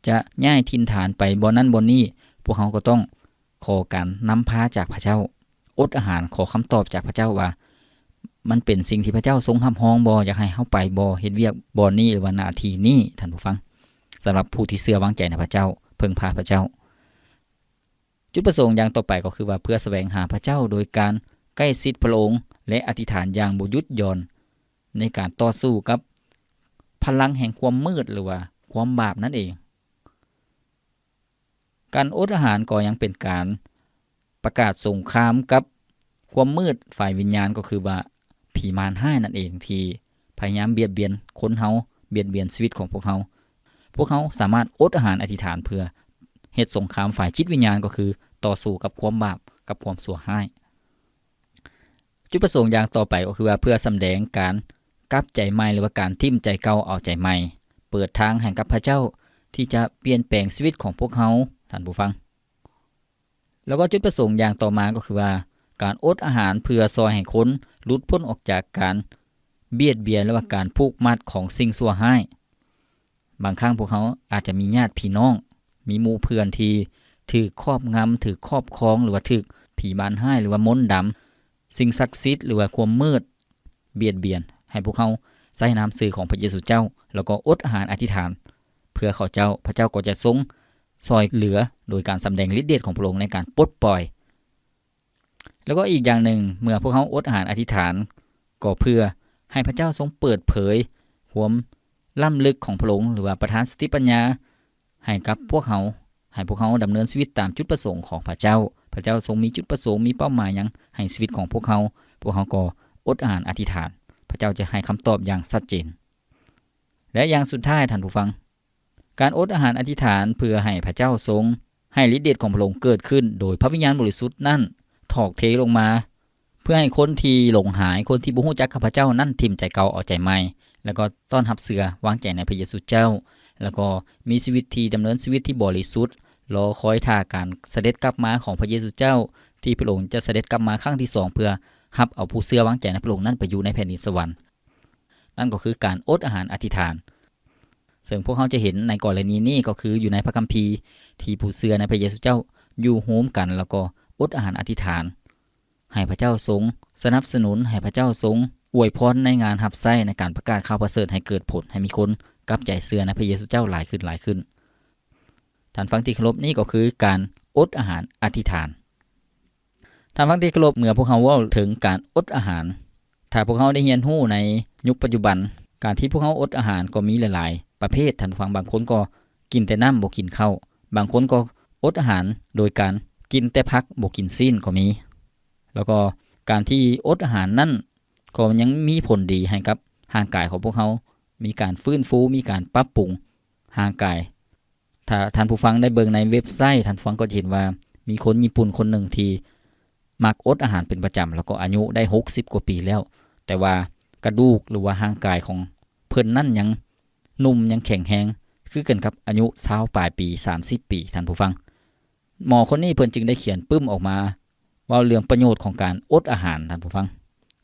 ຈະຍ້າຍຖິ່ນຖານໄປບ່ອນນັ້ນບ່ອນນີ້, ພວກເຮົາກໍຕ້ອງຂໍການນຳພາຈາກພະເຈົ້າ, ອົດອາຫານ, ຂໍຄຳຕອບຈາກພະເຈົ້າວ່າ ມັນເປັນສິ່ງທີ່ພະເຈົ້າຊົງຮັບຮອງບໍ່, ຢາກໃຫ້ເຮົາໄປບໍ່, ເຮັດວຽກບ່ອນນີ້ ຫຼືວ່າໜ້າທີ່ນີ້, ທ່ານຜູ້ຟັງ, ສຳລັບຜູ້ທີ່ເຊື່ອວາງໃຈໃນພະເຈົ້າ, ເພິ່ງພາພະເຈົ້າ. ຈຸດປະສົງຢ່າງຕໍ່ໄປກໍຄືວ່າ ເພື່ອສະແຫວງຫາພະເຈົ້າໂດຍການໃກ້ຊິດພະອົງ ແລະ ອະທິຖານຢ່າງບໍ່ຢຸດຢ່ອນ ໃນການຕໍ່ສູ້ກັບພະລັງແຫ່ງຄວາມມືດ ຫຼືວ່າຄວາມບາບນັ້ນເອງ. ການອົດອາຫານກໍຍັງເປັນການປະກາດສົງຄາມກັບຄວາມມືດຝ່າຍວິນຍານ, ກໍຄືວ່າ ຜີມານຮ້າຍນັ້ນເອງ ທີ່ພະຍາຍາມບຽດບຽນຄົນເຮົາ, ບຽດບຽນຊີວິດຂອງພວກເຮົາ. ພວກເຮົາສາມາດອົດອາຫານອະທິຖານເພື່ອເຮັດສົງຄາມຝ່າຍຈິດວິນຍານ, ກໍຄືຕໍ່ສູ້ກັບຄວາມບາບ, ກັບຄວາມຊົ່ວຮ້າຍ. ຈຸດປະສົງຢ່າງຕໍ່ໄປກໍຄືວ່າ ເພື່ອສຳແດງການກັບໃຈໃໝ່ ຫຼືວ່າການຖິ້ມໃຈເກົ່າເອົາໃຈໃໝ່, ເປີດທາງໃຫ້ກັບພະເຈົ້າທີ່ຈະປ່ຽນແປງຊີວິດຂອງພວກເຮົາ, ທ່ານຜູ້ຟັງ. ແລ້ວກໍຈຸດປະສົງຢ່າງຕໍ່ມາກໍຄືວ່າ ການອົດອາຫານເພື່ອຊ່ອຍໃຫ້ຄົນຫຼຸດພົ້ນອອກຈາກການບຽດບຽນ ຫຼືວ່າການຜູກມັດຂອງສິ່ງຊົ່ວຮ້າຍ. ບາງຄັ້ງພວກເຮົາອາດຈະມີຍາດພີ່ນ້ອງ, ມີໝູ່ເພື່ອນທີ່ຖືກຄອບງຳ, ຖືກຄອບຄອງ ຫຼືວ່າຖືກຜີມານຮ້າຍ ຫຼືວ່າມົນດຳ, ສິ່ງສັກສິດ ຫຼືວ່າຄວາມມືດ ບຽດບຽນ, ໃຫ້ພວກເຮົາໃຊ້ນາມຊື່ຂອງພະເຢຊູເຈົ້າ ແລ້ວກໍອົດອາຫານອະທິຖານເພື່ອເຂົາເຈົ້າ, ພະເຈົ້າກໍຈະຊົງຊ່ອຍເຫຼືອໂດຍການສຳແດງລິດເດດຂອງພະອົງໃນການປົດປ່ອຍ. ແລ້ວກໍອີກຢ່າງໜຶ່ງ, ເມື່ອພວກເຮົາອົດອາຫານອະທິຖານ, ກໍເພື່ອໃຫ້ພະເຈົ້າຊົງເປີດເຜີຍຄວາມລ້ຳເລິກຂອງພະອົງ, ຫຼືວ່າປະທານສະຕິປັນຍາ ໃຫ້ກັບພວກເຮົາ, ໃຫ້ພວກເຮົາດຳເນີນຊີວິດຕາມຈຸດປະສົງຂອງພະເຈົ້າ. ພະເຈົ້າຊົງມີຈຸດປະສົງ, ມີເປົ້າໝາຍຫຍັງໃຫ້ຊີວິດຂອງພວກເຮົາ, ພວກເຮົາກໍອົດອາຫານອະທິຖານ, ພະເຈົ້າຈະໃຫ້ຄຳຕອບຢ່າງຊັດເຈນ. ແລະ ຢ່າງສຸດທ້າຍ, ທ່ານຜູ້ຟັງ, ການອົດອາຫານອະທິຖານເພື່ອໃຫ້ພະເຈົ້າຊົງໃຫ້ລິດເດດຂອງພະອົງເກີດຂຶ້ນໂດຍພະວິນຍານບໍລິສຸດນັ້ນຖອກເທລົງມາ ເພື່ອໃຫ້ຄົນທີ່ຫຼົງຫາຍ, ຄົນທີ່ບໍ່ຮູ້ຈັກກັບພະເຈົ້ານັ້ນ ຖິ້ມໃຈເກົ່າເອົາໃຈໃໝ່ ແລ້ວກໍຕ້ອນຮັບເຊື່ອວາງໃຈໃນພະເຢຊູເຈົ້າ, ແລ້ວກໍມີຊີວິດທີ່ດຳເນີນຊີວິດທີ່ບໍລິສຸດ, ລໍຄອຍຖ້າການສະເດັດກັບມາຂອງພະເຢຊູເຈົ້າ, ທີ່ພະອົງຈະສະເດັດກັບມາຄັ້ງທີສອງ ເພື່ອຮັບເອົາຜູ້ເຊື່ອວາງໃຈໃນພະອົງນັ້ນໄປຢູ່ໃນແຜ່ນດິນສະຫວັນ. ນັ້ນກໍຄືການອົດອາຫານອະທິຖານ. ເຊິ່ງພວກເຮົາຈະເຫັນໃນກໍລະນີນີ້ກໍຄືຢູ່ໃນພະຄຳພີ ທີ່ຜູ້ເຊື່ອໃນພະເຢຊູເຈົ້າຢູ່ໂຮມກັນ ແລ້ວກໍອົດອາຫານອະທິຖານ ໃຫ້ພະເຈົ້າຊົງສະໜັບສະໜູນ, ໃຫ້ພະເຈົ້າຊົງອວຍພອນໃນງານຮັບໃຊ້ໃນການປະກາດຂ່າວປະເສີດໃຫ້ເກີດຜົນ, ໃຫ້ມີຄົນກັບໃຈເຊື່ອໃນພະເຢຊູເຈົ້າຫຼາຍຂຶ້ນ, ຫຼາຍຂຶ້ນ. ທ່ານຟັງທີ່ເຄົາລົບ, ນີ້ກໍຄືການອົດອາຫານອະທິຖານ. ທ່ານຟັງທີ່ເຄົາລົບ, ເມື່ອພວກເຮົາເວົ້າເຖິງການອົດອາຫານ, ຖ້າພວກເຮົາໄດ້ຮຽນຮູ້ໃນຍຸກປັດຈຸບັນ, ການທີ່ພວກເຮົາອົດອາຫານກໍມີຫຼາຍໆປະເພດ. ທ່ານຜູ້ຟັງ, ບາງຄົນກໍກິນແຕ່ນ້ຳ, ບໍ່ກິນເຂົ້າ, ບາງຄົນກໍອົດອາຫານໂດຍການກິນແຕ່ຜັກ, ບໍ່ກິນຊີ້ນກໍມີ. ແລ້ວກໍການທີ່ອົດອາຫານນັ້ນ ກໍຍັງມີຜົນດີໃຫ້ກັບຮ່າງກາຍຂອງພວກເຮົາ, ມີການຟື້ນຟູ, ມີການປັບປຸງຮ່າງກາຍ. ຖ້າທ່ານຜູ້ຟັງໄດ້ເບິ່ງໃນເວັບໄຊ, ທ່ານຜູ້ຟັງກໍຈະເຫັນວ່າມີຄົນຍີ່ປຸ່ນຄົນໜຶ່ງທີ່ມັກອົດອາຫານເປັນປະຈຳ, ແລ້ວກໍອາຍຸໄດ້ຫົກສິບກວ່າປີແລ້ວ, ແຕ່ວ່າກະດູກ ຫຼືວ່າຮ່າງກາຍຂອງເພິ່ນນັ້ນຍັງໜຸ່ມ, ຍັງແຂງແຮງ ຄືກັນກັບອາຍຸຊາວປາຍປີ, ສາມສິບປີ, ທ່ານຜູ້ຟັງ. ໝໍຄົນນີ້ເພິ່ນຈຶ່ງໄດ້ຂຽນປຶ້ມອອກມາ ເວົ້າເລື່ອງປະໂຫຍດຂອງການອົດອາຫານ, ທ່ານຜູ້ຟັງ,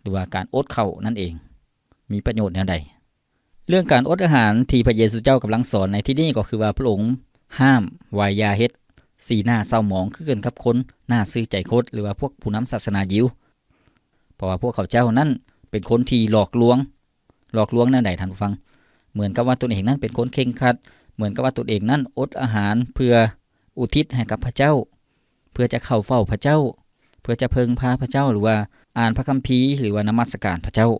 ຫຼືວ່າການອົດເຂົ້ານັ້ນເອງ ມີປະໂຫຍດແນວໃດ? ເລື່ອງການອົດອາຫານທີ່ພະເຢຊູເຈົ້າກຳລັງສອນໃນທີ່ນີ້ ກໍຄືວ່າພະອົງຫ້າມວ່າຢ່າເຮັດສີໜ້າເສົ້າໝອງ ຄືກັນກັບຄົນໜ້າຊື່ໃຈຄົດ ຫຼືວ່າພວກຜູ້ນຳສາສະໜາຢິວ, ເພາະວ່າພວກເຂົາເຈົ້ານັ້ນເປັນຄົນທີ່ຫຼອກລວງ. ຫຼອກລວງແນວໃດ, ທ່ານຜູ້ຟັງ? ເໝືອນກັບວ່າຕົນເອງນັ້ນເປັນຄົນເຄັ່ງຄັດ, ເໝືອນກັບວ່າຕົນເອງນັ້ນອົດອາຫານເພື່ອອຸທິດໃຫ້ກັບພະເຈົ້າ, ເພື່ອຈະເຂົ້າເຝົ້າພະເຈົ້າ, ເພື່ອຈະເພິ່ງພາພະເຈົ້າ, ຫຼືວ່າອ່ານພະຄຳພີ, ຫຼືວ່ານະມັດສະການພະເຈົ້າ.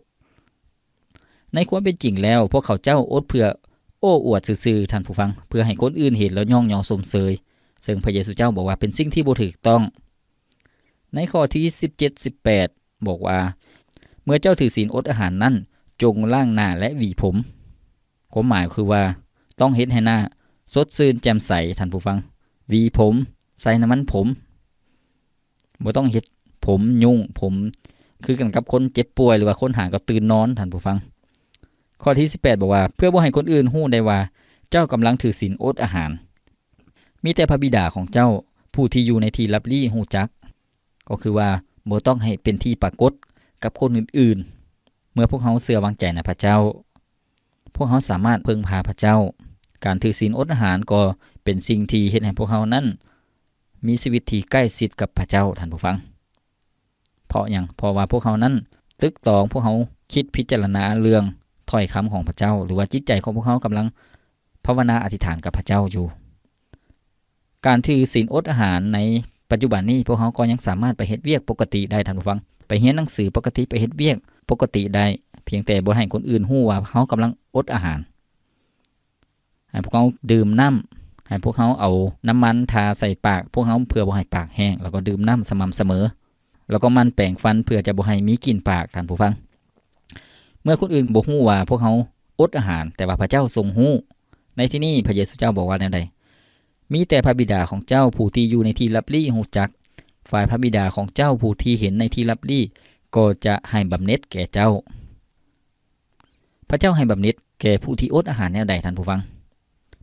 ໃນຄວາມເປັນຈິງແລ້ວ, ພວກເຂົາເຈົ້າອົດເພື່ອໂອ້ອວດຊື່ໆ, ທ່ານຜູ້ຟັງ, ເພື່ອໃຫ້ຄົນອື່ນເຫັນແລ້ວຍ້ອງຍໍຊົມເຊີຍ, ເຊິ່ງພະເຢຊູເຈົ້າບອກວ່າເປັນສິ່ງທີ່ບໍ່ຖືກຕ້ອງ. ໃນຂໍ້ທີສິບເຈັດ ສິບແປດ ບອກວ່າ, ເມື່ອເຈົ້າຖືສິນອົດອາຫານນັ້ນ, ຈົ່ງລ້າງໜ້າ ແລະ ຫວີຜົມ. ຄວາມໝາຍຄືວ່າ ຕ້ອງເຮັດໃຫ້ໜ້າສົດຊື່ນແຈ່ມໃສ, ທ່ານຜູ້ຟັງ, ຫວີຜົມ, ໃສ່ນ້ຳມັນຜົມ, ບໍ່ຕ້ອງເຮັດຜົມຫຍຸ້ງ, ຜົມ ຄືກັນກັບຄົນເຈັບປ່ວຍ ຫຼືວ່າຄົນຫາກໍຕື່ນນອນ, ທ່ານຜູ້ຟັງ. ຂໍ້ທີສິບແປດ ບອກວ່າ, ເພື່ອບໍ່ໃຫ້ຄົນອື່ນຮູ້ໄດ້ວ່າເຈົ້າກຳລັງຖືສິນອົດອາຫານ. ມີແຕ່ພະບິດາຂອງເຈົ້າຜູ້ທີ່ຢູ່ໃນທີ່ລັບລີ້ຮູ້ຈັກ, ກໍຄືວ່າບໍ່ຕ້ອງໃຫ້ເປັນທີ່ປາກົດກັບຄົນອື່ນໆ. ເມື່ອພວກເຮົາເຊື່ອວາງໃຈໃນພະເຈົ້າ, ພວກເຮົາສາມາດເພິ່ງພາພະເຈົ້າ. ການຖືສິນອົດອາຫານກໍເປັນສິ່ງທີ່ເຮັດໃຫ້ພວກເຮົານັ້ນມີຊີວິດທີ່ໃກ້ຊິດກັບພະເຈົ້າ, ທ່ານຜູ້ຟັງ. ເພາະຫຍັງ? ເພາະວ່າພວກເຮົານັ້ນຕຶກຕອງ, ພວກເຮົາຄິດພິຈາລະນາເລື່ອງຖ້ອຍຄຳຂອງພະເຈົ້າ, ຫຼືວ່າຈິດໃຈຂອງພວກເຮົາກຳລັງພາວະນາອະທິຖານກັບພະເຈົ້າຢູ່. ການຖືສິນອົດອາຫານໃນປັດຈຸບັນນີ້, ພວກເຮົາກໍຍັງສາມາດໄປເຮັດວຽກປົກກະຕິໄດ້, ທ່ານຜູ້ຟັງ, ໄປຮຽນໜັງສືປົກກະຕິ, ໄປເຮັດວຽກປົກກະຕິໄດ້, ພຽງແຕ່ບໍ່ໃຫ້ຄົນອື່ນຮູ້ວ່າເຮົາກຳລັງອົດອາຫານ. ໃຫ້ພວກເຮົາດື່ມນ້ຳ, ໃຫ້ພວກເຮົາເອົານ້ຳມັນທາໃສ່ປາກພວກເຮົາ ເພື່ອບໍ່ໃຫ້ປາກແຫ້ງ, ແລ້ວກໍດື່ມນ້ຳສະໝ່ຳສະເໝີ, ແລ້ວກໍໝັ່ນແປງຟັນເພື່ອຈະບໍ່ໃຫ້ມີກິ່ນປາກ, ທ່ານຜູ້ຟັງ. ເມື່ອຄົນອື່ນບໍ່ຮູ້ວ່າພວກເຮົາອົດອາຫານ, ແຕ່ວ່າພະເຈົ້າຊົງຮູ້. ໃນທີ່ນີ້ພະເຢຊູເຈົ້າບອກວ່າແນວໃດ? ມີແຕ່ພະບິດາຂອງເຈົ້າຜູ້ທີ່ຢູ່ໃນທີ່ລັບລີ້ຮູ້ຈັກ, ຝ່າຍພະບິດາຂອງເຈົ້າຜູ້ທີ່ເຫັນໃນທີ່ລັບລີ້ກໍຈະໃຫ້ບຳເໜັດແກ່ເຈົ້າ. ພະເຈົ້າໃຫ້ບຳເໜັດແກ່ຜູ້ທີ່ອົດອາຫານແນວໃດ, ທ່ານຜູ້ຟັງ?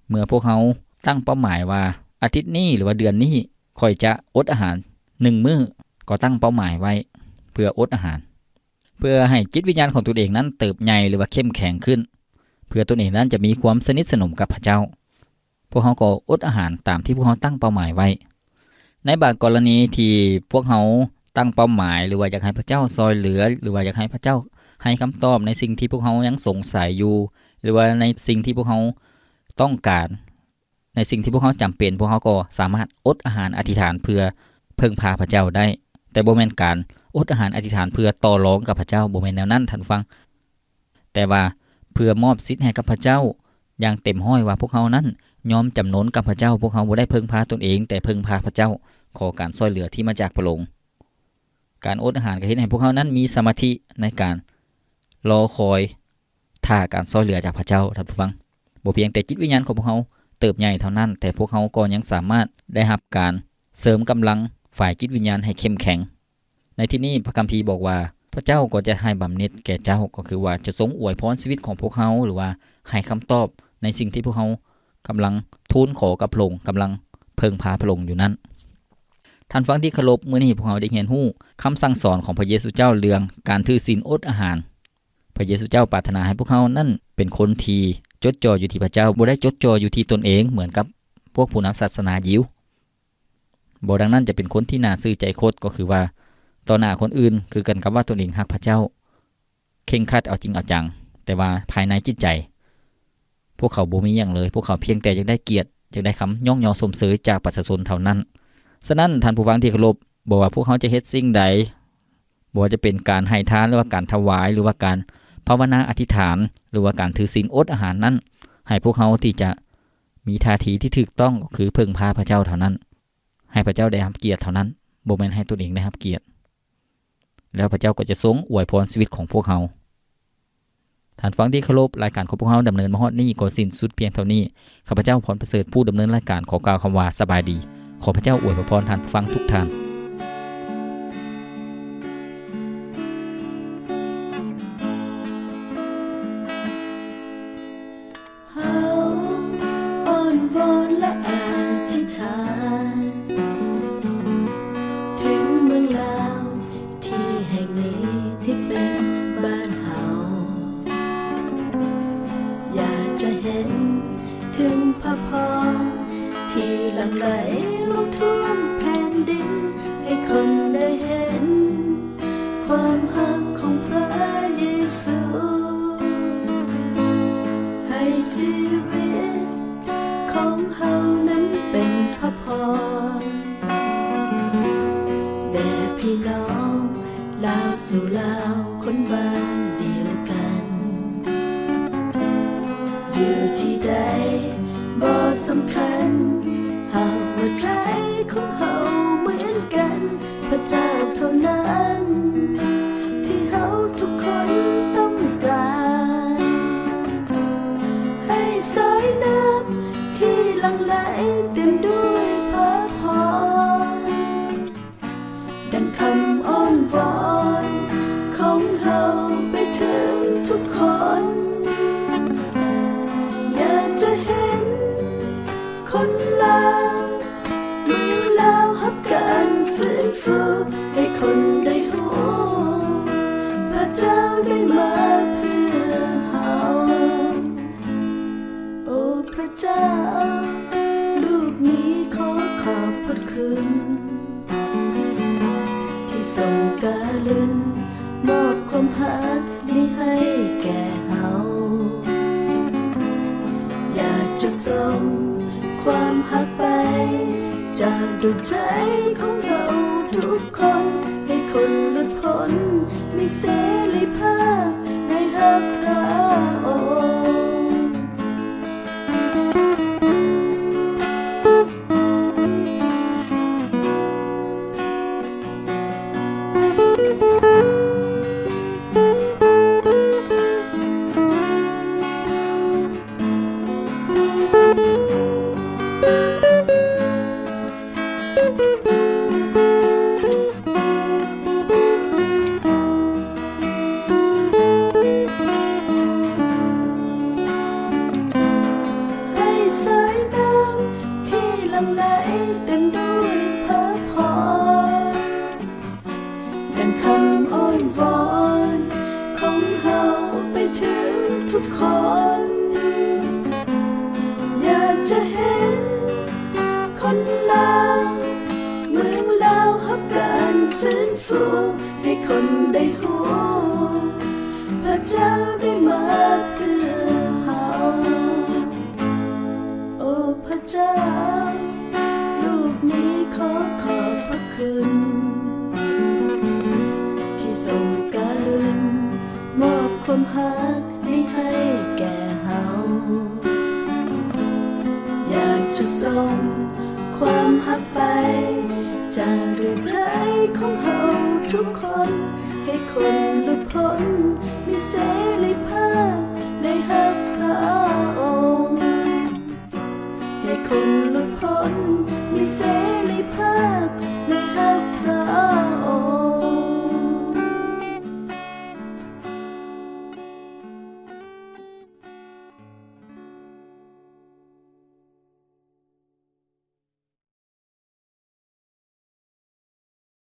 ເມື່ອພວກເຮົາຕັ້ງເປົ້າໝາຍວ່າ ອາທິດນີ້ ຫຼືວ່າເດືອນນີ້ ຂ້ອຍຈະອົດອາຫານໜຶ່ງມື້, ກໍຕັ້ງເປົ້າໝາຍໄວ້ເພື່ອອົດອາຫານ, ເພື່ອໃຫ້ຈິດວິນຍານຂອງຕົນເອງນັ້ນເຕີບໃຫຍ່ ຫຼືວ່າເຂັ້ມແຂງຂຶ້ນ, ເພື່ອຕົນເອງນັ້ນຈະມີຄວາມສະໜິດສະໜົມກັບພະເຈົ້າ. ພວກເຮົາກໍອົດອາຫານຕາມທີ່ພວກເຮົາຕັ້ງເປົ້າໝາຍໄວ້. ໃນບາງກໍລະນີທີ່ພວກເຮົາຕັ້ງເປົ້າໝາຍ ຫຼືວ່າຢາກໃຫ້ພະເຈົ້າຊ່ອຍເຫຼືອ ຫຼືວ່າຢາກໃຫ້ພະເຈົ້າໃຫ້ຄຳຕອບໃນສິ່ງທີ່ພວກເຮົາຍັງສົງໄສຢູ່ ຫຼືວ່າໃນສິ່ງທີ່ພວກເຮົາຕ້ອງການ, ໃນສິ່ງທີ່ພວກເຮົາຈຳເປັນ, ພວກເຮົາກໍສາມາດອົດອາຫານອະທິຖານເພື່ອເພິ່ງພາພະເຈົ້າໄດ້. ແຕ່ບໍ່ແມ່ນການອົດອາຫານອະທິຖານເພື່ອຕໍ່ລອງກັບພະເຈົ້າ, ບໍ່ແມ່ນແນວນັ້ນ, ທ່ານຜູ້ຟັງ. ແຕ່ວ່າເພື່ອມອບສິດໃຫ້ກັບພະເຈົ້າຢ່າງເຕັມຮ້ອຍວ່າພວກເຮົານັ້ນຍອມຈຳນົນກັບພະເຈົ້າ, ພວກເຮົາບໍ່ໄດ້ເພິ່ງພາຕົນເອງ, ແຕ່ເພິ່ງພາພະເຈົ້າ, ຂໍການຊ່ອຍເຫຼືອທີ່ມາຈາກພະອົງ. ການອົດອາຫານກໍເຮັດໃຫ້ພວກເຮົານັ້ນມີສະມາທິໃນການລໍຄອຍຖ້າການຊ່ອຍເຫຼືອຈາກພະເຈົ້າ, ທ່ານຜູ້ຟັງ. ບໍ່ພຽງແຕ່ຈິດວິນຍານຂອງພວກເຮົາເຕີບໃຫຍ່ເທົ່ານັ້ນ, ແຕ່ພວກເຮົາກໍຍັງສາມາດໄດ້ຮັບການເສີມກຳລັງຝ່າຍຈິດວິນຍານໃຫ້ເຂັ້ມແຂງ. ໃນທີ່ນີ້ພະຄຳພີບອກວ່າ ພະເຈົ້າກໍຈະໃຫ້ບຳເໜັດແກ່ເຈົ້າ, ກໍຄືວ່າຈະຊົງອວຍພອນຊີວິດຂອງພວກເຮົາ ຫຼືວ່າໃຫ້ຄຳຕອບໃນສິ່ງທີ່ພວກເຮົາ ກຳລັງທູນຂໍກັບພະອົງ, ກຳລັງເພິ່ງພາພະອົງຢູ່ນັ້ນ. ທ່ານຜູ້ຟັງທີ່ເຄົາລົບ, ມື້ນີ້ພວກເຮົາໄດ້ຮຽນຮູ້ຄຳສັ່ງສອນຂອງພະເຢຊູເຈົ້າເລື່ອງການຖືສິນອົດອາຫານ. ພະເຢຊູເຈົ້າປາດຖະໜາໃຫ້ພວກເຮົານັ້ນເປັນຄົນທີ່ຈົດຈ່ອຢູ່ທີ່ພະເຈົ້າ, ບໍ່ໄດ້ຈົດຈ່ອຢູ່ທີ່ຕົນເອງເໝືອນກັບພວກຜູ້ນຳສາສະໜາຢິວ. ບໍ່ດັ່ງນັ້ນຈະເປັນຄົນທີ່ໜ້າຊື່ໃຈຄົດ, ກໍຄືວ່າຕໍ່ໜ້າຄົນອື່ນຄືກັນກັບວ່າຕົນເອງຮັກພະເຈົ້າ, ເຄັ່ງຄັດເອົາຈິງເອົາຈັງ, ແຕ່ວ່າພາຍໃນຈິດໃຈ ພວກເຂົາບໍ່ມີຫຍັງເລີຍ, ພວກເຂົາພຽງແຕ່ຢາກໄດ້ກຽດ, ຢາກໄດ້ຄຳຍ້ອງຍໍຊົມເຊີຍຈາກປະຊາຊົນເທົ່ານັ້ນ. ສະນັ້ນ, ທ່ານຜູ້ຟັງທີ່ເຄົາລົບ, ບໍ່ວ່າພວກເຮົາຈະເຮັດສິ່ງໃດ, ບໍ່ວ່າຈະເປັນການໃຫ້ທານ ຫຼືວ່າການຖວາຍ ຫຼືວ່າການພາວະນາອະທິຖານ ຫຼືວ່າການຖືສິນອົດອາຫານນັ້ນ, ໃຫ້ພວກເຮົາທີ່ຈະມີທ່າທີທີ່ຖືກຕ້ອງ ກໍຄືເພິ່ງພາພະເຈົ້າເທົ່ານັ້ນ, ໃຫ້ພະເຈົ້າໄດ້ຮັບກຽດເທົ່ານັ້ນ, ບໍ່ແມ່ນໃຫ້ຕົນເອງໄດ້ຮັບກຽດ. ແລ້ວພະເຈົ້າກໍຈະຊົງອວຍພອນຊີວິດຂອງພວກເຮົາ. ທ່ານຟັງທີ່ເຄົາລົບ, ລາຍການຂອງພວກເຮົາດຳເນີນມາຮອດນີ້ກໍສິ້ນສຸດພຽງເທົ່ານີ້. ຂ້າພະເຈົ້າ ພອນປະເສີດ ຜູ້ດຳເນີນລາຍການ ຂໍກ່າວຄຳວ່າສະບາຍດີ. ຂໍພະເຈົ້າອວຍພະພອນທ່ານຜູ້ຟັງທຸກທ່ານ. ເຮົາອ້ອນວອນ ແລະ ອະທິຖານເຖິງເມືອງລາວ ທີ່ແຫ່ງນີ້ທີ່ເປັນບ້ານເຮົາ, ຢາກຈະເຫັນເຖິງພະພອນທີ່ຫຼັ່ງໄຫຼລົງທົ່ວມແຜ່ນດິນ, ໃຫ້ຄົນໄດ້ເຫັນຄວາມຮັກຂອງພະເຢຊູ, ໃຫ້ຊີວິດຂອງເຮົານັ້ນເປັນພະພອນ ແດ່ພີ່ນ້ອງລາວສູ່ລາວ ຄົນບ້ານດຽວກັນ. ຢູ່ທີ່ໃດບໍ່ສຳຄັນ, ຫາກຫົວໃຈຂອງເຮົາເໝືອນກັນ, ພະເຈົ້າເທົ່ານັ້ນທີ່ເຮົາທຸກຄົນຕ້ອງການ. ໃຫ້ສາຍນ້ຳທີ່ຫຼັ່ງໄຫຼເຕັມດ້ວຍພະພອນ ດັ່ງຄຳອ້ອນວອນຂອງເຮົາໄປເຖິງທຸກຄົນ. ຢາກຈະເຫັນຄົນລາວ ເມືອງລາວຮັບການຟື້ນຟູ, ໃຫ້ຄົນໄດ້ຮູ້ ພະເຈົ້າໄດ້ມາເພື່ອເຮົາ. ໂອພະເຈົ້າ, ລູກນີ້ຂໍຂອບພະຄຸນ ທີ່ຊົງກະລຸນມອບຄວາມຮັກນີ້ໃຫ້ແກ່ເຮົາ. ຢາກຈະສົ່ງຄວາມຮັກໄປຈາກດວງໃຈຂອງເຮົາທຸກຄົນ, ໃຫ້ຄົນຫຼຸດພົ້ນມີເສລີພາບໄດ້ຮັບພະອົງ. ໃຫ້ສາຍນ້ຳທີ່ຫຼັ່ງໄຫຼເຕັມດ້ວຍພະພອນ ດັ່ງຄຳອ້ອນວອນຂອງເຮົາໄປເຖິງທຸກຄົນ. ຢາກຈະເຫັນຄົນລາວ ເມືອງລາວຮັບການຟື້ນຟູ ໃຫ້ຄົນໄດ້ຮູ້ ພະເຈົ້າໄດ້ມາເພື່ອເຮົາ. ໂອພະເຈົ້າ, ລູກນີ້ຂໍຂອບພະຄຸນ ທີ່ຊົງກະລຸນມອບຄວາມຮັກນີ້ໃຫ້ແກ່ເຮົາ. ຢາກຈະສົ່ງຄວາມຮັກໄປຈາກດວງໃຈຂອງເຮົາທຸກຄົນ ໃຫ້ຄົນຫຼຸດພົ້ນ